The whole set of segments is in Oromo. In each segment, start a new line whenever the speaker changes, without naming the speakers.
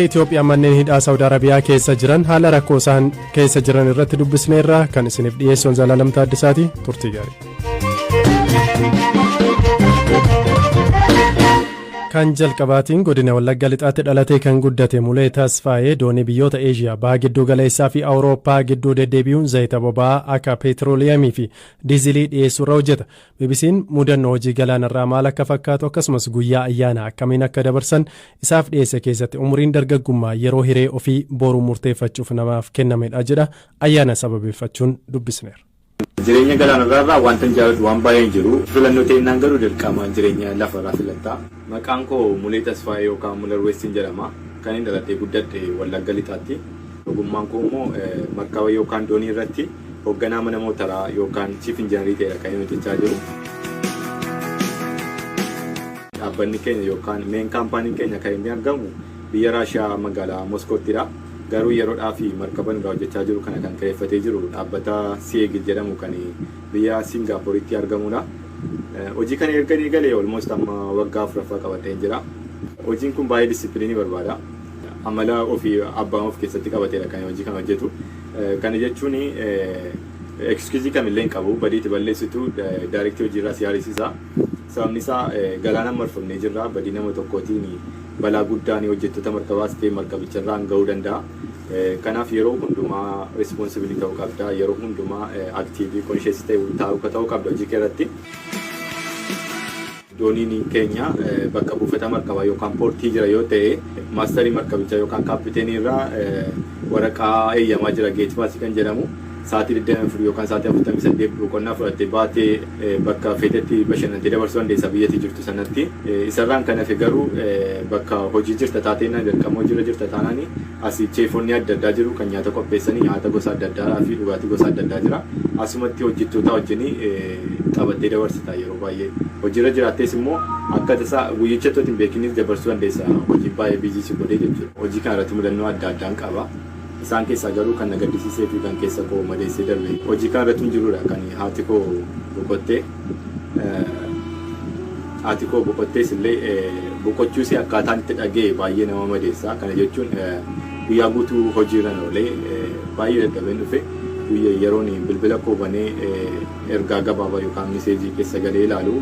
Itoophiyaan manneen hidhaa Saawud Arabiyaa keessa jiran haala rakkoo isaan keessa jiran irratti dubbisneerra. Kan isiniif dhiyeessuun Zalaalam Taaddasaati. Turtii gaarii. Kan jalqabaatiin godina Wallagga Lixaatti dhalatee kan guddate Mulee Tasfaayee doonii biyyoota Eeshiyaa baha gidduu galeessaa fi Awurooppaa gidduu deddeebi'uun zayita boba'aa akka peetirooliyamii fi diizilii dhiyeessuu irra hojjeta. BBC'n mudannoo hojii galaanarraa maal akka fakkaatu, akkasumas guyyaa ayyaana akkamiin akka dabarsan isaaf dhiyeesse keessatti, umuriin dargaggummaa yeroo hiree ofii boruu murteeffachuuf namaaf kennamedha jedha. Ayyaana sababeeffachuun dubbisneera.
Jireenya galaanarraa irraa wanta hin jaalladhu waan baay'een jiru. Filannoo ta'ennaan garuu dirqama jireenya lafarraa filatta. Maqaan koo Mulee Tasfaayee yookaan Mular Weestiin jedhama. Kan inni dhaladhee guddadhe Wallagga Lixaatti. Ogummaan koo immoo markaba yookaan doonii irratti hoogganaa mana mootaraa yookaan chief engineer ta'edha kan inni hojjechaa jiru. Dhaabbanni keenya yookaan main companyn keenya kan inni argamu biyya Raashiyaa magaalaa Moskoottidha. Garuu yeroodhaa fi markaba nurraa hojjechaa jiru kana kan kireeffatee jiru dhaabbata Siegel jedhamu kan biyya Singaappooritti argamudha. Hojii kana erga eegalee almost amma waggaa 4ffaa qabadheen jira. Hojiin kun baay'ee discipline barbaada. Amala ofii abbaan of keessatti qabateedha kan hojii kana hojjetu. Kana jechuun excuse kamillee hin qabu. Badiitti balleessitu direct hojiirraa si haarisiisa. Sababni isaa galaanaan marfamnee jirra. Badii nama tokkootiin balaa guddaan hojjettoota markabaas ta'e markabicharraan gahuu danda'a. Kanaaf yeroo hundumaa responsible ta'uu qabda. Yeroo hundumaa active, conscious ta'uu qabda hojii kee irratti. Dooniin keenya bakka buufata markabaa yookaan port jira yoo ta'e, master markabichaa yookaan kaapiteenii irraa waraqaa eeyyamaa jira, gate pass kan jedhamu. Sa'aatii 24 yookaan sa'aatii 48 boqonnaa fudhattee baatee bakka feetetti bashannantee dabarsuu dandeessa biyyatti jirtu sanatti. Isarraan kan hafe garuu bakka hojii jirta taateen, dirqama hojiirra jirta taanaan, asii chefonni adda addaa jiru kan nyaata qopheessanii, nyaata gosa adda addaa fi dhugaatii gosa adda addaa jira. Asumatti hojjettoota wajjin taphattee dabarsita yeroo baay'ee. Hojiirra jiraattees immoo akka tasaa guyyicha tooti hin beekinis dabarsuu dandeessa, hojii baay'ee busy si godhee jechuudha. Hojii kana irratti mudannoo adda addaan qaba. Isaan keessaa garuu kan na gaddisiisee fi kan keessa koo madeessee darbe hojii kana irratti hin jirudha kan haati koo boqottee. Haati koo boqottees illee boqochuus akkaataan itti dhaga'e baay'ee nama madeessa. Kana jechuun guyyaa guutuu hojiirra oolee baay'ee dadhabeen dhufe. Guyyaa yeroon bilbila koo banee ergaa gabaabaa yookaan message keessa galee ilaalu,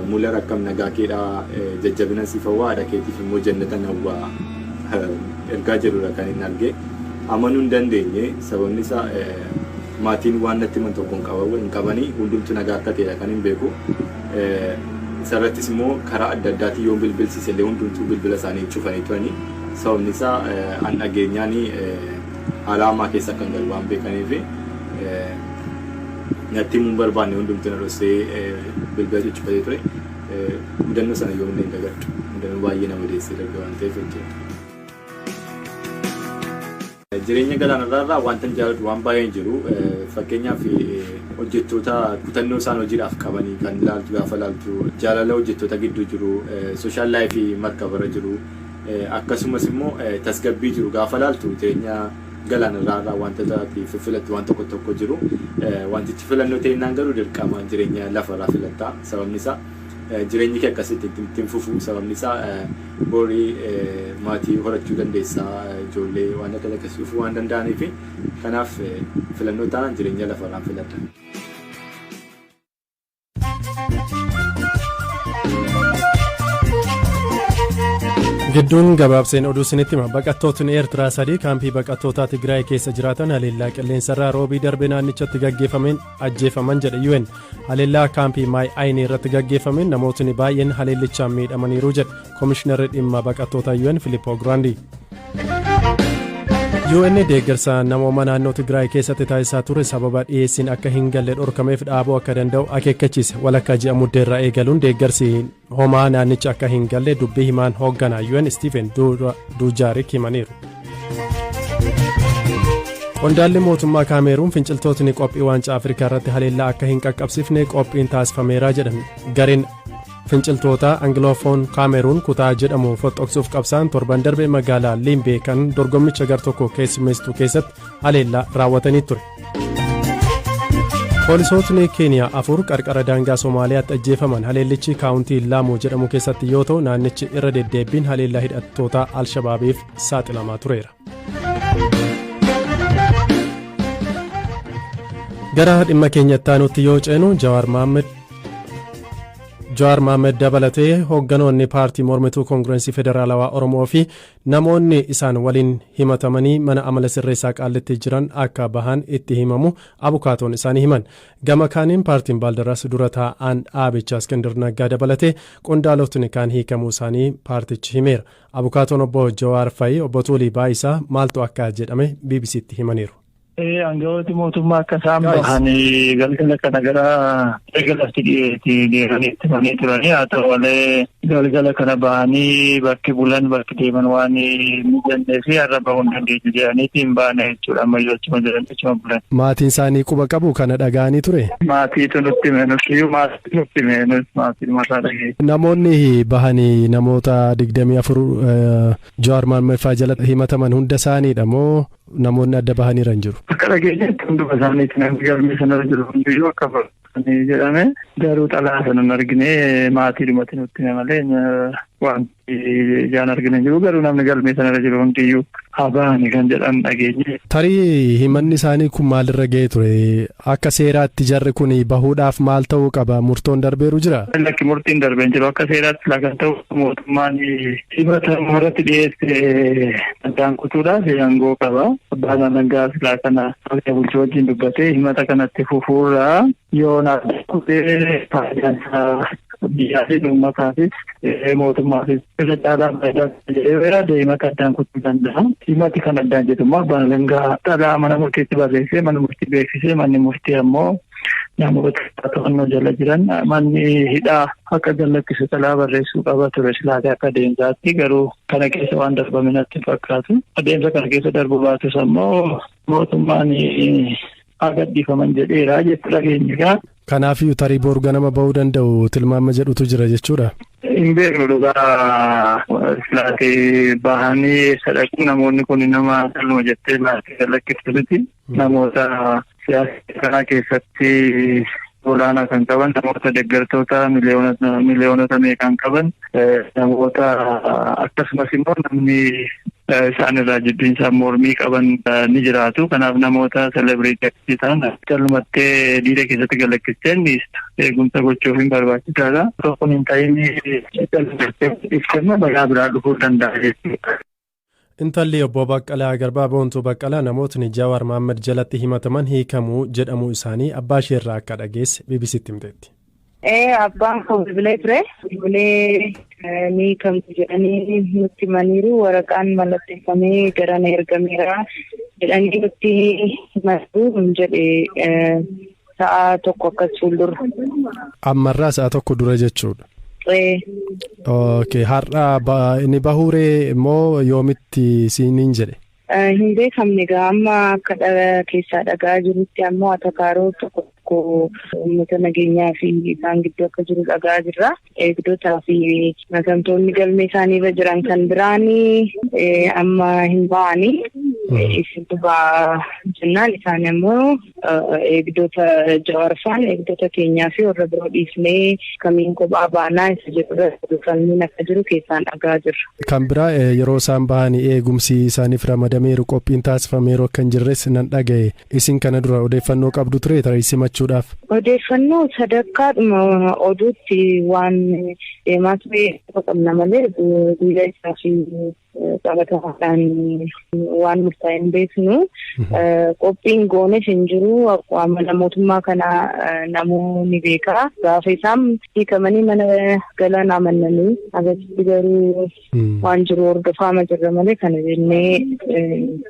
"Mular, akkam, nagaa keedhaa? Jajjabina siif hawwaa, haadha keetiif immoo jannata hawwaa," ergaa jedhudha kan inni arge. Amanuu hin dandeenye. Sababni isaa maatiin waan natti himan tokko hin qabanii, hundumtu nagaa akka ta'edha kan hin beeku. Isarrattis immoo karaa adda addaatiin yoon bilbilsiise illee hundumtuu bilbila isaanii cufanii turanii. Sababni isaa an dhageenyaan haala hamaa keessa kan galu waan beekaniif natti himuu hin barbaanne, hundumtuu na dhoksee bilbila cuccufatee ture. Mudannoo sana yoomillee hin dagadhu. Mudannoo baay'ee nama madeessee darbe waan ta'eef jechuudha. Jireenya galaanarraa irraa wanta hin jaalladhu waan baay'een jiru. Fakkeenyaaf hojjettoota kutannoo isaan hojiidhaaf qabanii kan ilaaltu gaafa ilaaltu, jaalala hojjettoota gidduu jiru, social life markabarra jiru, akkasumas immoo tasgabbii jiru gaafa ilaaltu, jireenya galaanarraa irraa wanta filattu waan tokko tokko jiru. Wantichi filannoo ta'ennaan garuu dirqama jireenya lafarraa filatta. Sababni isaa jireenyi kee akkasitti ittiin fufu. Sababni isaa borii maatii horachuu dandeessaa, ijoollee waan akka akkasii dhufuu waan danda'aniif. Kanaaf filannoo taanaan jireenya lafarraan filadha.
Gidduun gabaabseen oduu isinitti hima. Baqattootni Eertiraa 3 kaampii baqattootaa Tigraay keessa jiraatan haleellaa qilleensarraa roobii darbe naannichatti gaggeeffameen ajjeefaman jedhe UN. Haleellaa kaampii Maay Ayinii irratti gaggeeffameen namootni baay'een haleellichaan miidhamaniiru jedhe Koomishinarri dhimma baqattoota UN Filippoo Giraandii. UN deeggarsa namooma naannoo Tigraay keessatti taasisaa ture sababa dhiyeessiin akka hin galle dhorkameef dhaabuu akka danda'u akeekkachiise. Walakkaa ji'a muddeerraa eegaluun deeggarsi homaa naannicha akka hin galle dubbii himaan hoogganaa UN Stephen Duujaarik himaniiru. Qondaalli mootummaa Kaameeruun finciltootni qophii waancaa Afrikaa irratti haleellaa akka hin qaqqabsiifne qophiin taasifameera jedhan. Gareen finciltoota Anglophone Kaameruun kutaa jedhamu foxoqsuuf qabsaan torban darbe magaalaa Liimbee kan dorgommicha gar tokko keessummeessitu keessatti haleellaa raawwatanii ture. Poolisootni Keeniyaa 4 qarqara daangaa Somaaliyaatti ajjeefaman. Haleellichi kaawuntii Laamuu jedhamu keessatti yoo ta'u, naannichi irra deddeebiin haleellaa hidhattoota Alshabaabiif saaxilamaa tureera. Gara dhimma keenyatti aanutti yoo ceenu, Jawaar Mohaammed dabalatee hoogganoonni paartii mormituu Koongirensii Federaalawaa Oromoo fi namoonni isaan waliin himatamanii mana amala sirreessaa Qaallitti jiran akka bahan itti himamu abukaatoon isaanii himan. Gama kaaniin paartiin Baaldaraas dura taa'aan dhaabichaa Iskindir Naggaa dabalatee qondaalotni kaan hiikamuu isaanii paartichi himeera. Abukaatoon obbo Jawaar fa'i, obbo Tuulii Baayisaa, maaltu akka jedhame BBCtti himaniiru.
Aangawooti mootummaa akka isaan bahanii galgala kana gara galatti deemanii itti himanii turanii. Haa ta'u malee, galgala kana bahanii bakki bulan, bakki deeman waan mijannee fi har'a bahuu hin dandeenyu jedhaniiti hin baane jechuudha. Ammayyuu achuma jiran, achuma bulan.
Maatiin isaanii quba qabu kana dhaga'anii ture?
Maatiitu nutti hime, nutti maatii nutti hime, nuti maatii mataa dhageesse.
Namoonni bahanii namoota 24 Jawaar Mohaammed fa'aa jala himataman hunda isaaniidha moo namoonni adda bahaniiran jiru?
Akka dhageenyetti hunduma isaaniiti. Namni galmee sanarra jiru hundiyyuu akka bahanii jedhame. Garuu xalaa sana hin argine, maatiidhumatti nutti hime malee wanti ijaan argine jiru. Garuu namni galmee sanarra jiru hundiyyuu haa bahanii kan jedhan dhageenye.
Tarii himanni isaanii kun maalirra ga'ee ture? Akka seeraatti jarri kun bahuudhaaf maal ta'uu qaba? Murtoon darbeeru jira?
Lakki, murtiin darbee jiru. Akka seeraatti kan ta'u, mootummaan himata irratti dhiyeesse addaan kutuudhaaf aangoo qaba. Abbaan alangaa silaa kana bulchuu wajjin dubbatee himata kanatti fufuurraa yoo addaan kutee faayidaan isaa biyyaafis, uummataafis, mootummaafis irra caalaa faayidaa jedhee yaade himata addaan kutuu danda'a. Himati kan addaan jedhu immoo abbaan alangaa xalaa mana murtiitti barreessee, mana murtii beeksisee, manni murtii ammoo namoota to'annoo jala jiran manni hidhaa akka gallakkisu xalaa barreessuu qaba ture silaatee akka adeemsaatti. Garuu kana keessa waan darbame natti fakkaatu. Adeemsa kana keessa darbuu baatus ammoo mootummaan haa gadhiifaman jedheera jechuu dhageenya.
Kanaafiyyuu tarii boru ganama bahuu danda'u tilmaama jedhutu jira jechuudha.
Hin beeknu dhugaa. Silaatee bahanii eessa dhaqu? Namoonni kun nama caluma jettee laatee gallakkiftu miti. Namoota siyaasa kanaa keessatti olaanaa kan qaban, namoota deeggartoota miliyoonota meeqaan qaban, namoota akkasumas immoo namni isaan irraa jibbiinsa mormii qaban ni jiraatu. Kanaaf namoota celebrity akkasii ta'an callumattee diida keessatti gallakkistee dhiistu. Eegumsa gochuuf hin barbaachisaadha. Osoo kun hin ta'in callumattee dhiifte balaa biraa dhufuu danda'a jechuudha.
Intalli obbo Baqqalaa Garbaa, Boontuu Baqqalaa, namootni Jawaar Mohaammed jalatti himataman hiikamuu jedhamuu isaanii abbaa isheerraa akka dhageesse BBCtti himteetti.
Abbaan koo bilbilee ture. Bilbilee ni hiikamtu jedhanii nutti himaniiru. Waraqaan mallatteeffamee gara na ergameera jedhanii nutti himaniiru hin jedhe sa'a 1 akkas fuuldura.
Ammarraa sa'a 1 dura jechuudha. Okay, har'a inni bahuuree immoo yoomitti siiniin jedhe?
Hin beekamne egaa. Amma akka keessaa dhagaa jirutti ammoo atakaaroo tokko tokko uummata nageenyaa fi isaan gidduu akka jiru dhagaa jirra. Eegdotaa fi makamtoonni galmee isaaniirra jiran kan biraanii amma hin ba'anii. Isintu ba'a jennaan isaan immoo eegdota Jawaarfaan eegdota keenyaa fi warra biroo dhiisnee kamiin kophaa baanaa isa jedhurra falmiin akka jiru keessaan dhagaa jirra.
Kan biraa, yeroo isaan bahanii eegumsi isaaniif ramadameeru, qophiin taasifameeru akka hin jirres nan dhagaye. Isin kana dura odeeffannoo qabdu ture tarii simachuudhaaf?
Odeeffannoo sadarkaadhuma oduutti waan deemaa ture qabna malee guyyaa isaa fi qabatamaadhaan waan murtaa'e hin beeknu. Qophiin goones hin jiru. Amala mootummaa kana namuu ni beeka. Gaafa isaan hiikamanii mana galan amannanii akkasitti garuu waan jiru hordofaama jirra malee kana jennee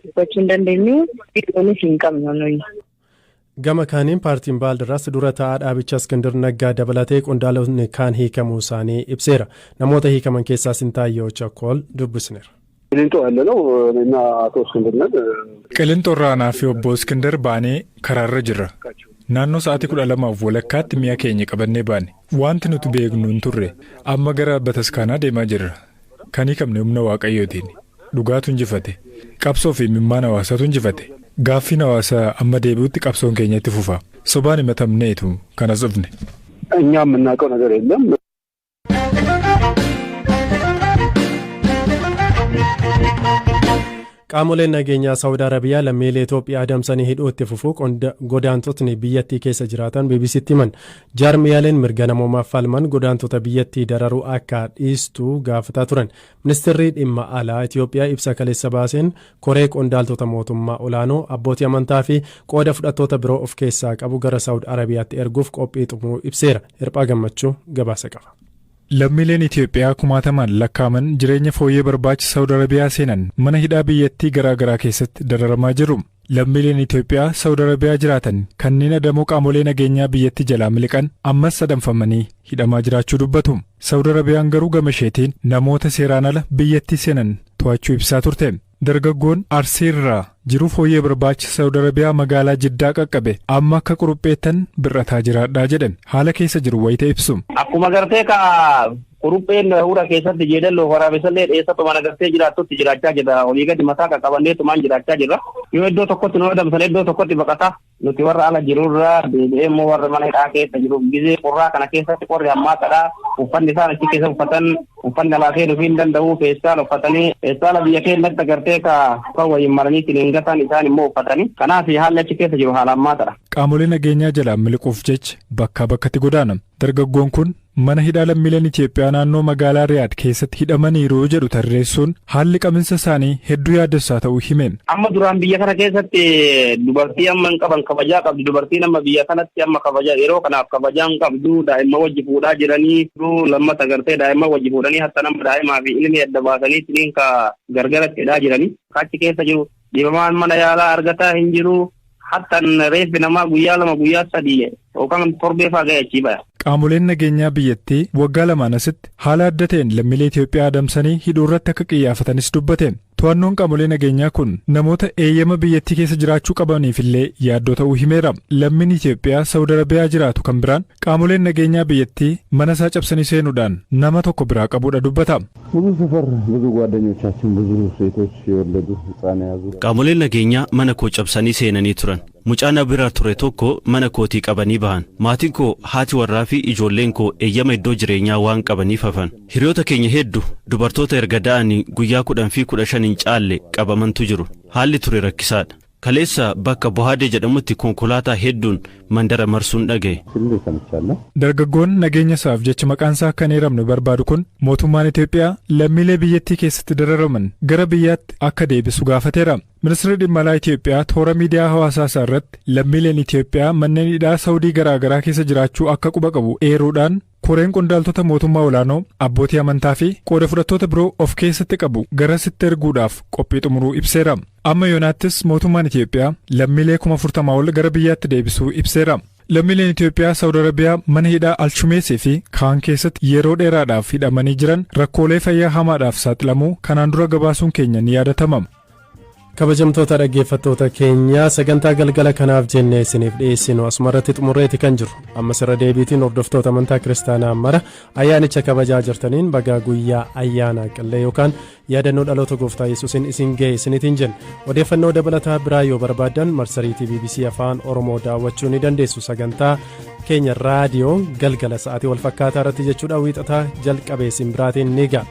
dubbachuu hin dandeenyu. Goones hin qabnu nuyi.
Gama kaaniin paartiin Baaldaraas dura taa'aa dhaabicha Iskindir Naggaa dabalatee qondaalotni kaan hiikamuu isaanii ibseera. Namoota hiikaman keessaa Sintaayyoo Chakkool dubbisneera.
ቂሊንጦ ያለ ነው እኔና አቶ እስክንድር ነን።
Qilinxoo irraa anaa fi obbo Iskindar baanee karaarra jirra. Naannoo sa'aatii 12:30tti mi'a keenya qabannee baane. Wanti nuti beeknu hin turre. Amma gara bataskaanaa deemaa jirra. Kan hiikamne humna Waaqayyootiin. Dhugaatu injifate. Qabsoo fi imimmaan hawaasaatu injifate. Gaaffiin hawaasaa amma deebi'utti qabsoon keenya itti fufa. Sobaan himatamneetu kanas dhufne.
እኛ የምናውቀው ነገር የለም።
Qaamoleen nageenyaa Saawud Arabiyaa lammiilee Itoophiyaa adamsanii hidhuu itti fufuu godaantotni biyyattii keessa jiraatan BBCtti himan. Jaarmiyaaleen mirga namoomaaf falman godaantota biyyattii dararuu akka dhiistu gaafataa turan. Ministeerri dhimma alaa Itoophiyaa ibsa kaleessa baaseen koree qondaaltota mootummaa olaanoo, abbootii amantaa fi qooda fudhattoota biroo of keessaa qabu gara Saawud Arabiyaatti erguuf qophii xumuruu ibseera. Hirphaa Gammachuu gabaasa qaba.
Lammiileen Itoophiyaa kumaatamaan lakkaa'aman jireenya fooyyee barbaacha Saawud Arabiyaa seenan mana hidhaa biyyattii garaa garaa keessatti dararamaa jiru. Lammiileen Itoophiyaa Saawud Arabiyaa jiraatan kanneen adamoo qaamolee nageenyaa biyyattii jalaa miliqan ammas adamfamanii hidhamaa jiraachuu dubbatu. Saawud Arabiyaan garuu gama isheetiin namoota seeraan ala biyyattii seenan to'achuu ibsaa turte. Dargaggoon Arsiirraa jiruu fooyyee barbaacha Saawud Arabiyaa magaalaa Jiddaa qaqqabe amma akka qurupheettan bir'ataa jiraadhaa jedhe haala keessa jiru wayita ibsu.
Akkuma gartee ka qurupheen hura keessatti jeedaloo waraabessallee dheessatumaan agartee jiraattutti jiraachaa jirra. Olii gadi mataa qaqqabanneetumaan jiraachaa jirra. Yoo iddoo tokkotti nu adamsan iddoo tokkotti baqata. Nuti warra ala jirurraa deebi'ee immoo warra mana hidhaa keessa jiru gizee qorraa kana keessatti qorri hammaataadha. Uffanni isaan achi keessa uffatan uffanni alaa seenuu hin danda'u, feestaala uffatanii, feestaala biyya keenyatti agartee ka kan waliin maranii ittiin gatan isaan immoo uffatanii. Kanaaf haalli achi keessa jiru haala hammaataadha.
Qaamolee nageenyaa jalaa miliquuf jecha bakkaa bakkatti godaana. Dargaggoon kun mana hidhaa lammiileen Itoophiyaa naannoo magaalaa Riyaad keessatti hidhamaniiru jedhu tarreessuun haalli qabinsa isaanii hedduu yaaddessaa ta'uu hime.
Amma duraan biyya kana keessatti dubartii amma hin qaban kabajaa qabdu. Dubartiin amma biyya kanatti amma kabajaa yeroo kanaaf kabajaa hin qabdu. Daa'imman wajji fuudhaa jiranii, lammata agartee daa'imman wajji fuudhanii hatta nama daa'imaa fi ilmi adda baasanii ittiin ka gargaratti hidhaa jiranii. Achi keessa jiru dhibamaan mana yaalaa argataa hin jiru. Hattan reeffi namaa guyyaa 2, guyyaa 3 yookaan torbee fa'aa ga'e achii baya.
Qaamoleen nageenyaa biyyattii waggaa 2n asitti haala adda ta'een lammiilee Itoophiyaa adamsanii hidhuu irratti akka qiyyaafatanis dubbate. To'annoon qaamolee nageenyaa kun namoota eeyyama biyyattii keessa jiraachuu qabaniif illee yaaddoo ta'uu himeera. Lammiin Itoophiyaa Saawud Arabiyaa jiraatu kan biraan qaamoleen nageenyaa biyyattii mana isaa cabsanii seenuudhaan nama tokko biraa qabuudha dubbata.
ብዙ ሰፈር ብዙ ጓደኞቻችን ብዙ ሴቶች የወለዱ ህፃን የያዙ
Qaamoleen nageenyaa mana koo cabsanii seenanii turan. Mucaa na bira ture tokko mana kootii qabanii bahan. Maatiin koo, haati warraa fi ijoolleen koo eeyyama iddoo jireenyaa waan qabaniif hafan. Hiriyoota keenya hedduu dubartoota erga da'anii guyyaa 10 fi 15 hin caalle qabamantu jiru. Haalli ture rakkisaadha. Kaleessa bakka Bohaadee jedhamutti konkolaataa hedduun mandara marsuun dhagaye.
ሲሉ ሰምቻለሁ።
Dargaggoon nageenya isaaf jecha maqaan isaa akka hin eeramne barbaadu kun mootummaan Itoophiyaa lammiilee biyyattii keessatti dararaman gara biyyaatti akka deebisu gaafateera. Ministeerri dhimma alaa Itoophiyaa toora miidiyaa hawaasaa isaa irratti lammiileen Itoophiyaa manneen hidhaa Saawudii garaa garaa keessa jiraachuu akka quba qabu eeruudhaan koreen qondaaltota mootummaa olaanoo, abbootii amantaa fi qooda fudhattoota biroo of keessatti qabu garasitti erguudhaaf qophii xumuruu ibseera. Amma yoonaattis mootummaan Itoophiyaa lammiilee 40,000 ol gara biyyaatti deebisuu ibseera. Lammiileen Itoophiyaa Saawud Arabiyaa mana hidhaa Alchumeesii fi kaan keessatti yeroo dheeraadhaaf hidhamanii jiran rakkoolee fayyaa hamaadhaaf saaxilamuu kanaan dura gabaasuun keenya ni yaadatama.
Kabajamtoota dhaggeeffattoota keenyaa, sagantaa galgala kanaaf jennee isiniif dhiyeessinu asumarratti xumurreeti kan jiru. Ammas irra deebiitiin hordoftoota amantaa kiristaanaa mara ayyaanicha kabajaa jirtaniin bagaa guyyaa ayyaana qillee yookaan yaadannoo dhaloota gooftaa Yesuusin isin ga'e isinitiin jenna. Odeeffannoo dabalataa biraa yoo barbaaddan marsariitii BBC Afaan Oromoo daawwachuu ni dandeessu. Sagantaa keenya raadiyoo galgala sa'aatii wal fakkaataa irratti jechuudha wiixataa jalqabee isin biraatiin ni ga'a.